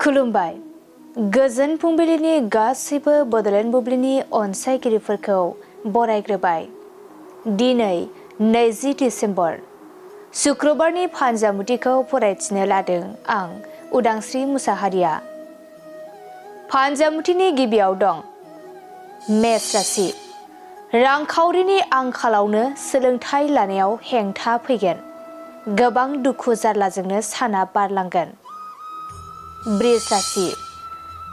खुलुमबाय। गोजोन फुंबिलिनि गासैबो बड'लेण्ड बुब्लिनि अनसायगिरिफोरखौ बरायग्रोबाय। दिनै 20 डिसेम्बर शुक्रबारनि फानजामुथिखौ फरायथिनो लादों आं उदांस्रि मुसाहारिया। फानजामुथिनि गिबियाव दं मेष राशि। रांखावरिनि आंखालावनो सोलोंथाइ लानायाव हेंथा फैगोन। गोबां दुखु जारलाजोंनो साना बारलांगोन। बृष राशि।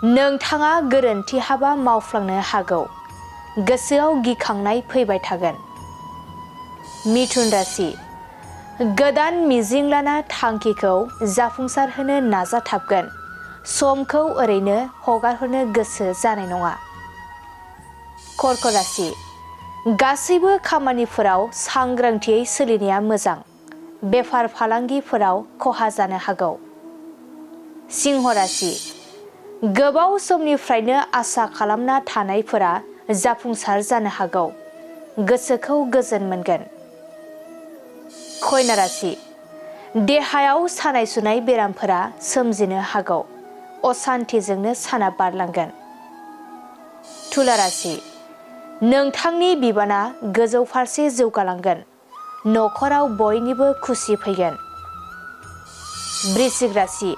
नोंथाङा गोरोन्थि हाबा मावफ्लांनो हागौ। गोसोआव गिखांनाय फैबाय थागोन। मिथुन राशि। गोदान मिजिं लाना थांखिखौ जाफुंसारहोनो नाजाथाबगोन। समखौ ओरैनो हगारहरनो गोसो जानाय नङा। कर्क राशि। गासैबो खामानिफोराव सांग्रांथियै सोलिनाया मोजां। बेफार फालांगिफोराव खहा जानो हागौ। सिंह राशि। गोबाव समनिफ्रायनो आसा खालामना थानायफोरा जाफुंसार जानो हागौ। गोसोखौ गोजोन मोनगोन। कन्या राशि। देहायाव सानाय सुनाय बेरामफोरा सोमजिनो हागौ। असान्थिजोंनो साना बारलांगोन। तुला राशि। नोंथांनि बिबाना गोजौ फारसे जौगालांगोन। न'खराव बयनिबो खुसि फैगोन। वृश्चिक राशि।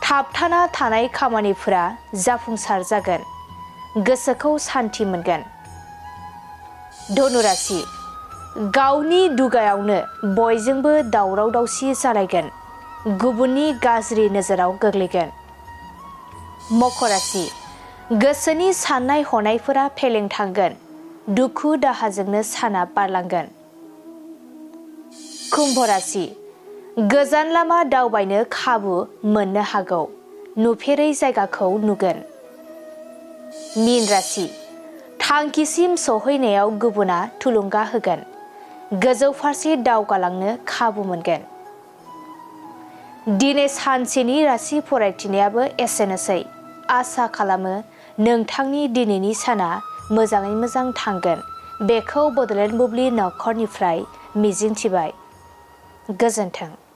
थाबथाना थानाय खामानिफोरा जाफुंसार जागोन। गोसोखौ सान्थि मोनगोन। धनु राशि। गावनि दुगायावनो बयजोंबो दावराव दावसि जालायगोन। गुबुननि गाज्रि नोजोराव गोग्लैगोन। मकर राशि। गोसोनि साननाय हनायफोरा फेलें थांगोन। दुखु दाहाजोंनो साना बारलांगोन। कुम्भ राशि। गोजान लामा दावबायनो खाबु मोननो हागौ। नुफेरै जायगाखौ नुगोन। मीन राशि। थांखिसिम सहैनायाव गुबुना थुलुंगा होगोन। गोजौ फारसे दावगालांनो खाबु मोनगोन। दिनै सानसेनि राशि फरायथिनायाबो एसेनोसै। आसा खालामो नोंथांनि दिनैनि साना मोजाङै मोजां थांगोन। बेखौ बड'लेण्ड बुब्लि नखरनिफ्राय मिजिंथिबाय। गोजोन्थों।